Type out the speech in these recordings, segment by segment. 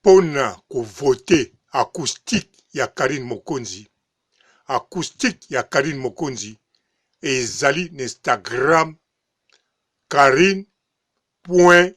Pona ko voter acoustique ya Carine Mokonzi, acoustique ya Carine Mokonzi ezali na Instagram carine point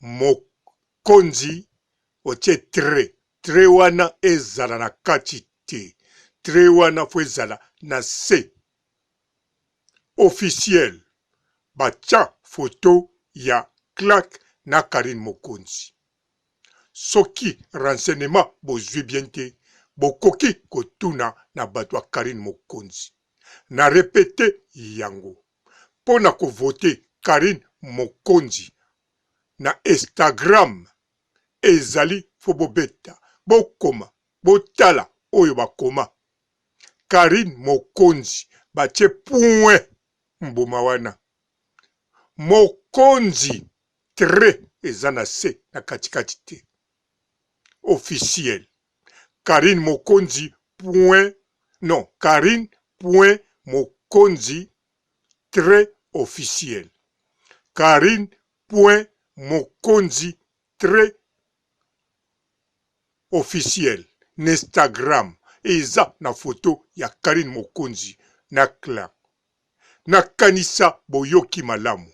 mokonzi otie trait, trait wana ezala na kati te, trait wana faut ezala na se officiel batia photo ya claque na Carine Mokonzi. Soki renseignement bozui bien te, bokoki kotuna na bato ya Carine Mokonzi. Na repeter yango, pona ko voter Carine Mokonzi na Instagram ezali faut bobeta, bokoma, botala oyo bakoma. Carine Mokonzi batie point mbuma wana. Mokonzi trait eza na se na kati kati te officiel Carine mokonzi point non Carine point mokonzi trait officiel Carine point mokonzi trait officiel n'instagram eza na photo ya Carine mokonzi na clan nakanisa boyoki malamu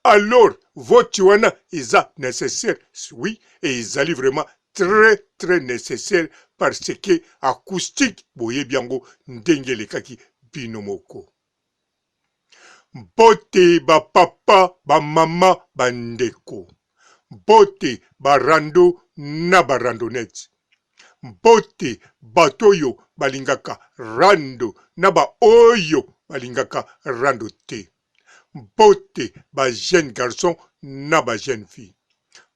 alors vote wana eza necessaire oui et ezali vraiment très très necessaire parce que acoustique boyebi yango ndenge elekaki bino moko mbote ba papa ba mama ba ndeko mbote ba rando na ba randonnette mbote bato oyo balingaka rando na ba oyo balingaka rando te Mbote ba jeune garçon na ba jeune fille.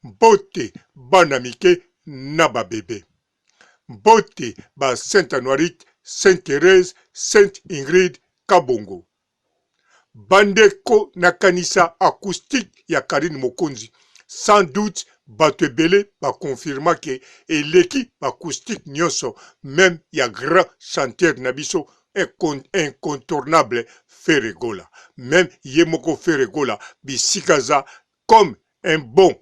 Mbote bana mike na ba bebe. Mbote ba Saint Anuarite, Saint Therèse, Sainte Ingrid Kabongo. Bandeko nakanisa acoustique ya Carine Mokonzi sans doute bato ebele ba confirma ke eleki ba acoustique nionso meme ya grand chanteur na biso incontournable Ferre Gola meme ye moko Ferre Gola bisika aza comme un bon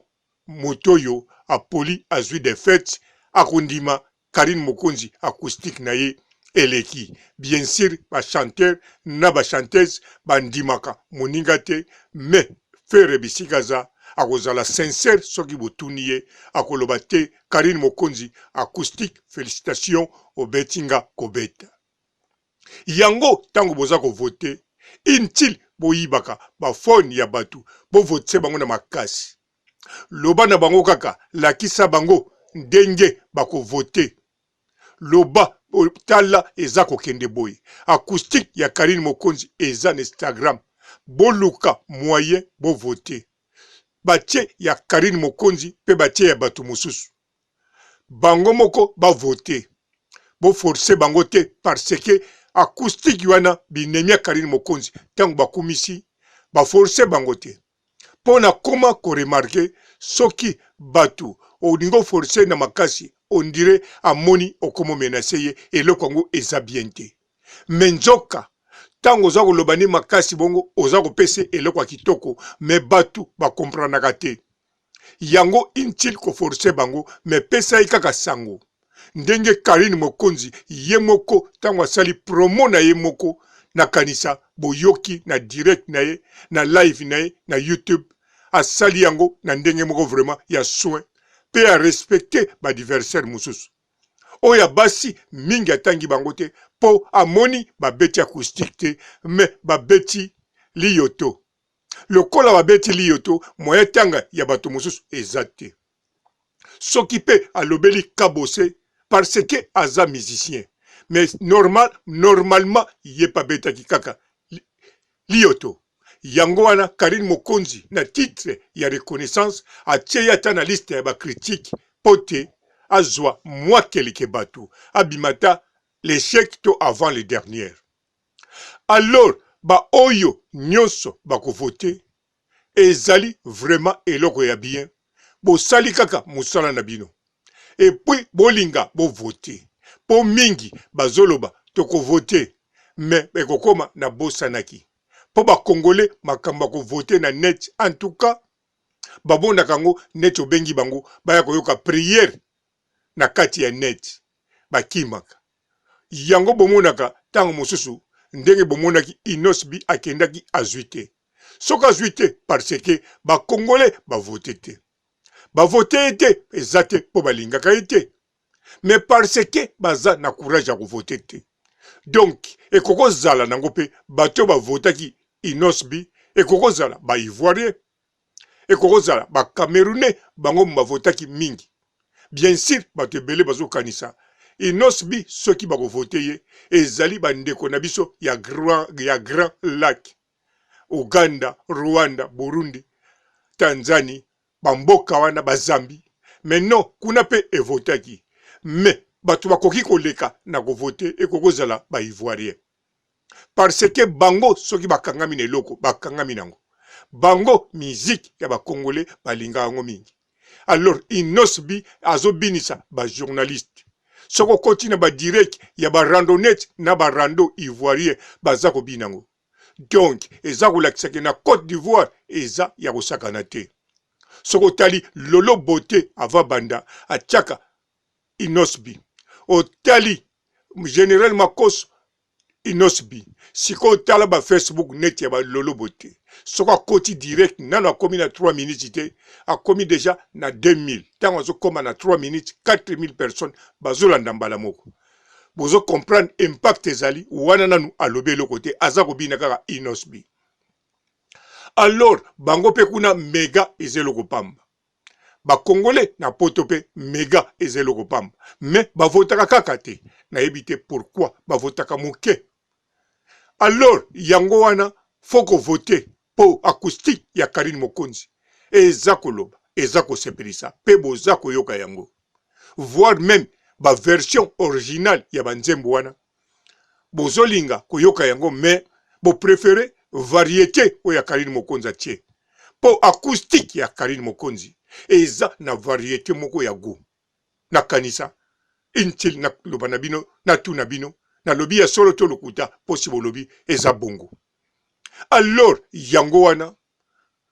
moto oyo apoli azui defaite akondima Carine Mokonzi acoustique na ye eleki bien sur ba chanteur na ba chanteuse bandimaka moninga te mais Ferre bisika aza akozala sincère soki botuni ye akoloba te Carine Mokonzi acoustique felicitations obeti nga kobeta. Yango tango boza ko voter inutile boyibaka ba phone ya batu bo votise bango na makasi. Loba na bango kaka lakisa bango ndenge bako voter. Loba tala eza kokende boye. Acoustique ya Carine Mokonzi eza na Instagram boluka moyen bo voter. Batie ya Carine Mokonzi pe batie ya batu mosusu. Bango moko ba voter. Bo forcer bango te parce que acoustique wana binemi ya Carine Mokonzi tango bakumisi ba forcer bango te. Po na koma ko remarquer soki batu olingi o forcer na makasi on dirait amoni okomo menacer ye eloko yango eza bien te. Mais nzoka tango oza koloba ne makasi bongo oza kopesa ye eloko ya kitoko mais batu ba comprenaka te. Yango inutile ko forcer bango mais pesa ye kaka sango ndenge Carine Mokonzi ye moko tango asali promo na ye moko nakanisa boyoki na direct na ye na live na ye na YouTube asali yango na ndenge moko vraiment ya soin pe a respecter ba adversaires mosusu oyo ya basi mingi atangi bango te po amoni babeti acoustique te mais babeti liyoto Lokola babeti liyoto, moyen tanga ya bato mosusu eza te. Soki pe alobeli Kabose parce que aza musicien mais normal normalement ye pe abetaki kaka liyoto. Yango wana Carine Mokonzi na titre ya reconnaissance atie ye ata na liste ya ba critiques po te azua mua keleke batu, abima ata l'echec to avant le dernier. Alors ba oyo nionso bako voter ezali vraiment eloko ya bien bosali kaka musala na bino et puis bolinga bo voter po mingi bazoloba toko voter mais ekokoma na bosanaki po ba congolais makambo ya ko voter na net en tout cas babonaka yango neti obengi bango baya koyoka prière. na kati ya net bakimaka. Yango bomonaka tango mosusu ndenge bomonaki Innoss'B akendaki azui te. Soki azui te parce que ba congolais ba voter te. Ba voter ye te eza te po balingaka ye te mais parce que baza na courage ya ko voter te. Donc ekoki kozala nango pe bato oyo ba votaki Innoss'B ekoki kozala ba ivoiriens ekoki kozala ba camerounais bango ba votaki mingi bien sur bato ebele bazokanisa Innoss'B soki bako vote ye ezali ba ndeko na biso ya grand, ya grand lac Ouganda, Rwanda, Burundi, Tanzanie ba mboka wana ba Zambie mais non kuna pe evotaki mais bato bakoki koleka na kovote ekoki kozala ba ivoirien parce que bango soki bakangami na eloko bakangami nango bango musique ya ba congolais balingaka yango mingi alors Innoss'B azobinisa ba journaliste soki okoti na ba direct ya ba randonnette na ba rando ivoirien baza kobina yango donc eza kolakisa ke na Cote d'Ivoire eza ya kosakana te soki otali Lolo Beauté avant banda atiaka Innoss'B otali General Makoso Innoss'B sikoyo tala ba Facebook neti ya ba Lolo Beauté soki akoti direct nanu akomi na 3 minutes te akomi deja na 2000 ntango azokoma na 3 minutes 4000 personnes bazolanda mbala moko bozo comprendre impact ezali wana nanu alobi eloko te aza kobina kaka Innoss'B alors bango mpe kuna mega eza eloko pamba ba congolais na poto pe mega eza eloko pamba mais ba votaka kaka te nayebi te pourquoi ba votaka muke alors yango wana faut ko voter po acoustique ya Carine Mokonzi eza koloba eza kosepelisa pe boza koyoka yango voir meme ba version originale ya ba nzembo wana bozolinga koyoka yango mais bo prefere variete oyo ya Carine Mokonzi atie po acoustique ya Carine Mokonzi eza na variete moko ya gout nakanisa inutile naloba na bino natuna bino nalobi ya solo to lokuta po si bolobi eza bongo alors yango wana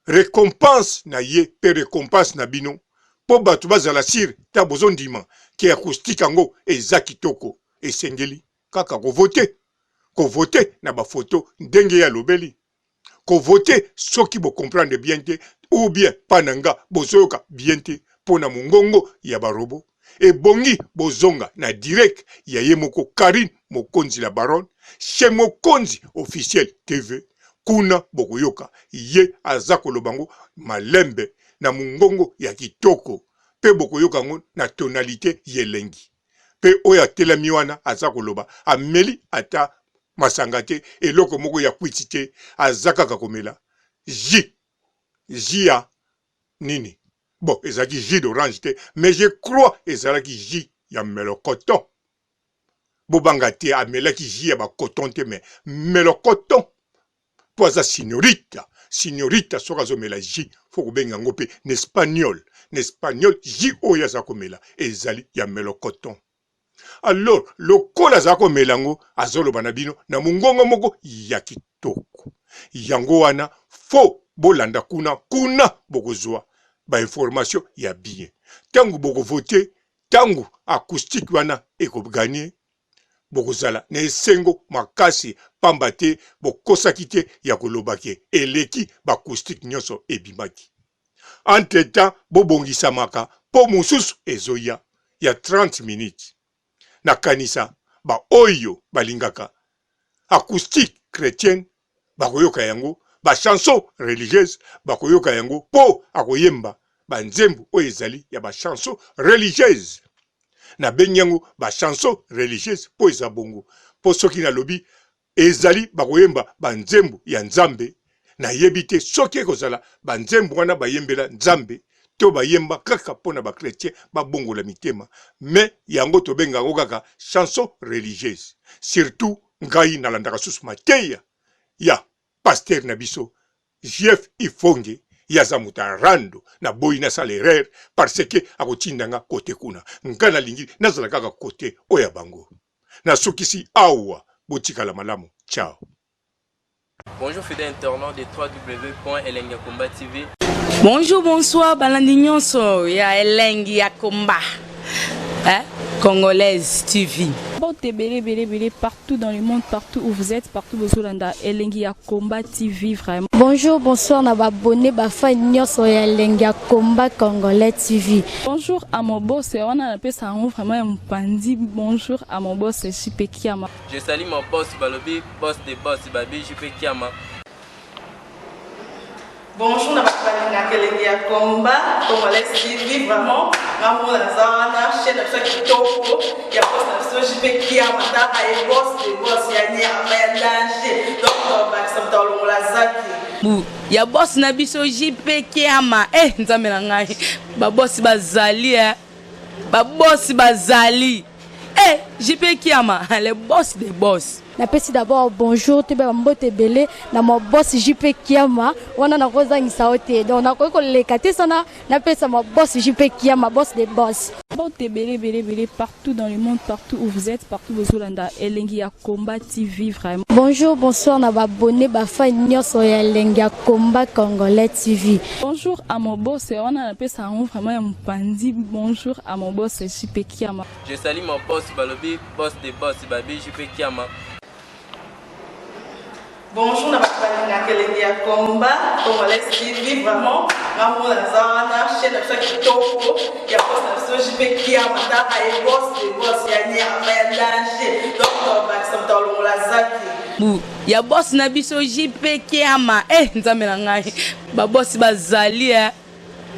recompense na ye pe recompense na bino po batu bazala sur ta bozo ndima ke acoustique yango eza kitoko esengeli kaka ko voter ko voter na ba photo ndenge ye alobeli ko voter soki bo comprendre bien te ou bien pa na nga bozoyoka bien te po na mongongo ya ba robot ebongi bozonga na direct ya ye moko Carine Mokonzi la baronne chez Mokonzi officiel TV kuna bokoyoka ye aza koloba ngo malembe na mongongo ya kitoko pe bokoyoka ngo na tonalite ya elengi pe oyo atelami wana aza koloba ameli ata masanga te eloko moko ya kwiti te aza kaka komela jus jus ya nini bon ezalaki jus d'orange te mais je crois ezalaki jus ya melocoton bobanga te amelaki jus ya ba coton te mais melocoton po aza signorita signorita soki azomela jus fo kobenga yango mpe na espagnol na espagnol jus oyo aza komela ezali ya melocoton Alors lokola aza komela yango azoloba na bino na mongongo moko ya kitoko. Yango wana faut bolanda kuna kuna bokozua ba information ya bien. Tango boko voter tango acoustique wana eko gagner bokozala na esengo makasi pamba te bokosaki te ya koloba ke eleki ba acoustique nionso ebimaki. Entre temps bobongisamaka po mosusu ezoya ya 30 minutes. Nakanisa ba oyo balingaka acoustique chretienne bakoyoka yango, ba chansons religieuses bakoyoka yango po akoyemba ba nzembo oyo ezali ya ba chansons religieuses. Nabengi yango ba chansons religieuses po eza bongo. Po soki nalobi Ezali bakoyemba ba nzembo ya Nzambe, nayebi te soki ekozala ba nzembo wana bayembela Nzambe to bayemba kaka mpo na ba chretiens babongola mitema, mais yango tobenga yango kaka chanson religieuse. Surtout ngai nalandaka susu mateya ya pasteur na biso JF Ifonge, ye aza moto ya rando, naboyi nasala erreur parce que akotinda nga cote kuna, nga nalingi nazala kaka cote oyo ya bango. Nasukisi awa botikala malamu ciao. Bonjour fidèle internaute de www.elengiyakomba.tv. Bonjour, bonsoir, balandi nyonso ya elengi ya komba. eh? Congolaise TV. Mbote ebele ebele ebele partout dans le monde, partout où vous êtes, partout bozolanda Elengi ya Combat TV vraiment. Bonjour, bonsoir na ba abonné ba fan nyonso ya Elengi ya Combat Congolais TV. Bonjour à mon boss, wana napesa yango vraiment ya mopanzi. Bonjour à mon boss JP Kiama. Je salue mon boss balobi boss de boss babi JP Kiama. Bonjour na bato balingaka elengi ya combat congolais TV vraiment nga moko naza wana chaîne na biso ya kitoko ya boss na biso JP Kiama taka ye boss de boss ya nyama ya danger donc tobakisa moto alongola zaki bu ya boss na biso JP Kiama eh nzambe na ngai ba boss bazali eh ba boss bazali eh JP Kiama le boss des boss. Napesi d'abord bonjour toyeba ba mbote ebele na ma boss JP Kiama wana nakozangisa yo te donc nakoki koleka te sana napesa ma boss JP Kiama boss de boss. Mbote ebele ebele ebele partout dans le monde, partout où vous êtes, partout bozolanda Elengi ya Combat TV vraiment. Bonjour, bonsoir na ba abonné ba fan nyonso ya Elengi ya Combat Congolais TV. Bonjour à mon boss wana napesa yango vraiment ya mopanzi. Bonjour à mon boss JP Kiama. Je salue mon boss balobi boss de boss babi JP Kiama. Bonjour na bato balingaka elengi ya combat congolais TV vraiment nga moko naza wana chaîne na biso ya kitoko ya boss na biso JP Kiama taka ye boss de boss ya nyama ya danger donc tobakisa moto alongola zaki bu ya boss na biso JP Kiama eh nzambe na ngai ba boss bazali eh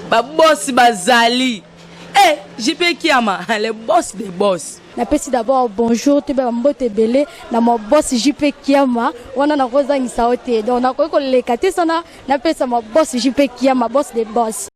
ba boss bazali eh JP Kiama le boss des boss. Napesi d'abord bonjour toyeba ba mbote ebele na ma boss JP Kiama wana nakozangisa yo te donc nakoki koleka te sana napesa ma boss JP Kiama boss de boss.